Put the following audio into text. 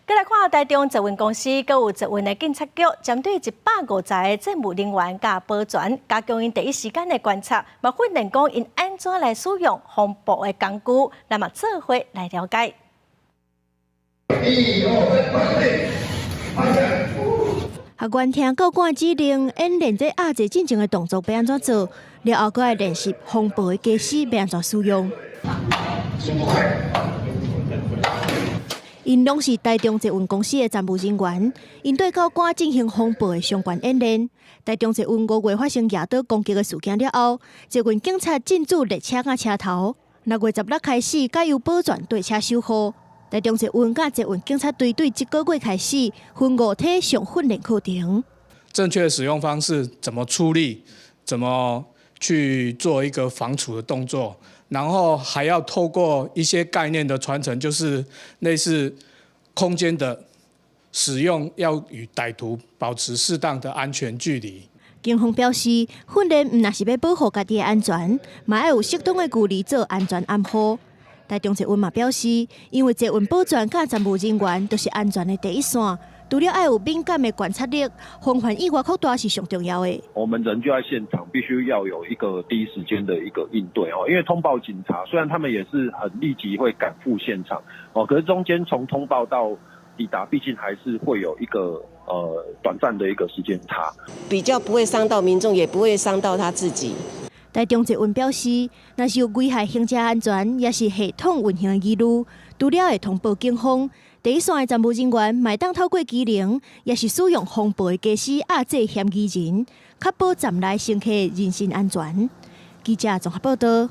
閣來看台中捷運公司，閣有捷運的警察局，針對150個站務人員佮保全，加強𪜶第一時間的觀察，嘛訓練講𪜶按怎來使用防暴的工具，咱嘛做伙來了解。一、二、三、學員聽教官指令，演練這壓制進前的動作欲按怎做，了後閣愛練習防暴的家私欲按怎使用。𪜶攏是台中捷運公司的站務人員，𪜶對教官進行防暴的相關演練。台中捷運5月發生舉刀攻擊的事件了後，捷運警察進駐列車佮車頭。6月16開始，改由保全對車守護。台中捷運佮捷運警察隊對這個月開始分五梯上訓練課程。正確的使用方式，怎麼出力，怎麼去做一個防處的動作。然後還要透過一些概念的傳承，就是類似空間的使用，要與歹徒保持適當的安全距離。警方表示，訓練毋但是欲保護家己的安全，嘛愛有適當的距離做安全掩護。台中捷運嘛表示，因為捷運保全佮站務人員都是安全的第一線，除了愛有敏感的觀察力，防範意外擴大是上重要的。我們人就在現場，必須要有一個第一時間的一個應對哦。因為通報警察，雖然他們也是很立即會趕赴現場哦，可是中間從通報到抵達，畢竟還是會有一個短暫的一個時間差，比較不會傷到民眾，也不會傷到他自己。台中捷運表示，若是有危害行車安全，抑是系統運行的疑慮，除了會通報警方，第一線的站務人員嘛會當透過機能，抑是使用防暴的家私壓制嫌疑人，確保站內乘客人身安全。記者綜合報道。